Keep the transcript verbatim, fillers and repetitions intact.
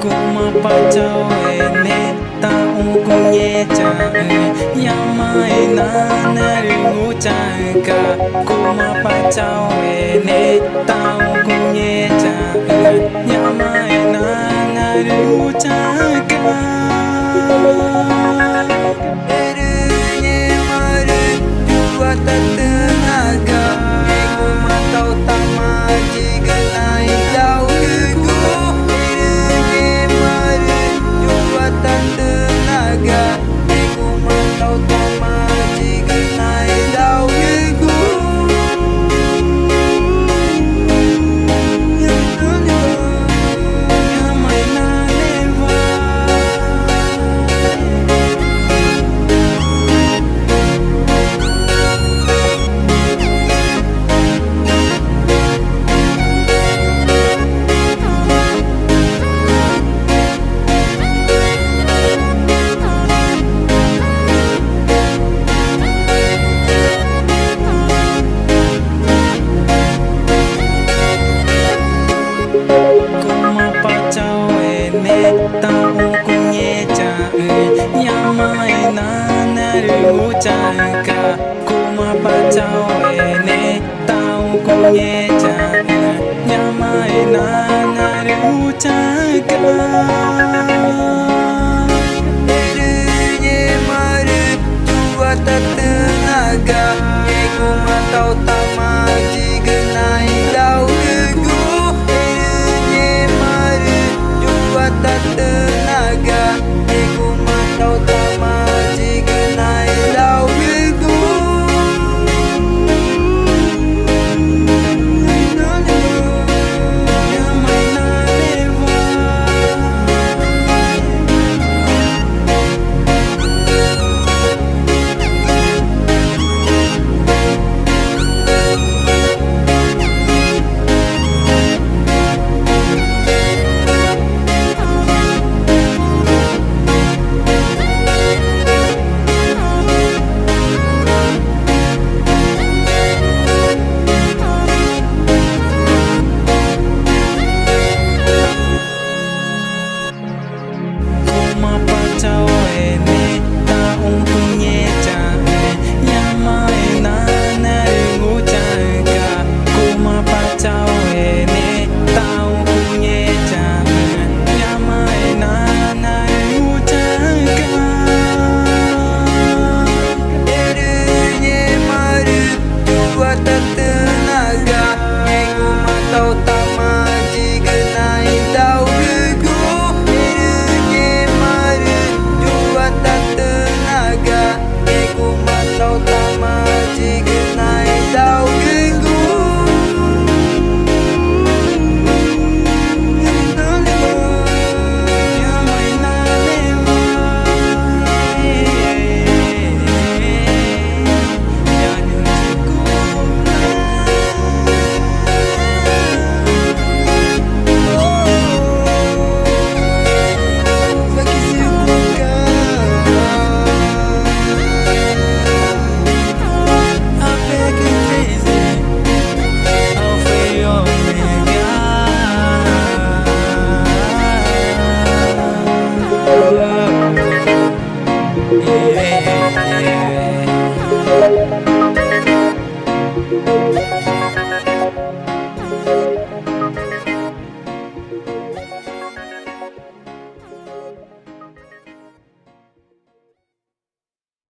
Cuma pa chauene taxũ cungechaü̃, ñoma i nanarüxü̃chaü̃ca̱x. Cuma pa chauene taxũ cungechaü̃, ñoma i nanarüxü̃chaü̃ca̱x. Erü ngẽma rü yuatatüxü̃ naga, ngẽxguma tãũtáma yigüna i laugügu. Erü ngẽma rü yuatatüxü̃ naga, ngẽxguma tãũtáma yigüna i laugügu. Cuma pa chauene taxũ cungechaü̃, ñoma i nanarüxü̃chaü̃ca̱x. Cuma pa chauene taxũ cungechaü̃, ñoma i nanarüxü̃chaü̃ca̱x. Erü ngẽma rü yuatatüxü̃ naga, ngẽxguma tãũtáma